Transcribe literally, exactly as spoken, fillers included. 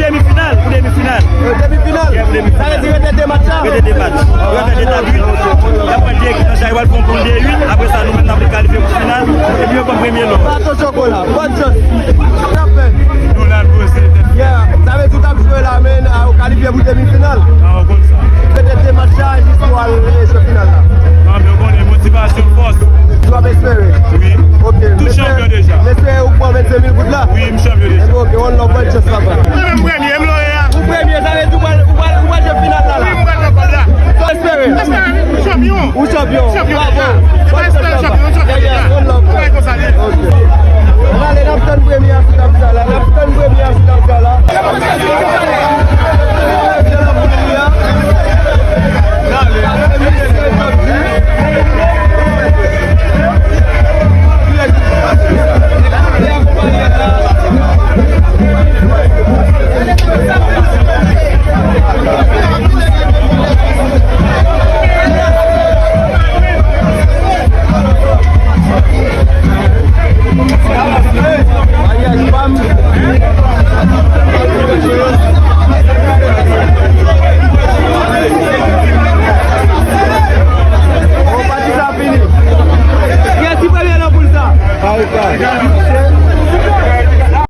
Demi final, pou demi final. Demi final. Yeah, pou demi final. Sa vle di rete de match la? Rete de match. Yo fè de tab uit. Y ap pran de ekip nan chak, yo pral fè yon poul de uit. Apre sa, nou menm n ap kalifye pou final. Epi yo pran premye lò. Baton chokola. Bonne chance. Sa fè. Nou la, nou se. Yeah. Sa vle di w t ap jwe la, men, a, ou kalifye pou demi final. A, ou konn sa. Rete de match la, jis pou al jwe final la. Non, men ou konnen, motivasyon, fòs. W ap espere? Wi. Ok. Tou chanpyon deja. M espere ou pran vennsenk mil goud la. Wi, m chanpyon deja. Ok, one love, bonne chance, papa. Mwen menm premye, m loye a. Ou premye, sa vle di ou pral, ou pral, ou pral jwe final la, la. Wi, m pral jwe kòb la. Ou espere? Espere, wi, m chanpyon. Ou chanpyon. Chanpyon deja. Bravo. Se pa espere chanpyon, m chanpyon deja.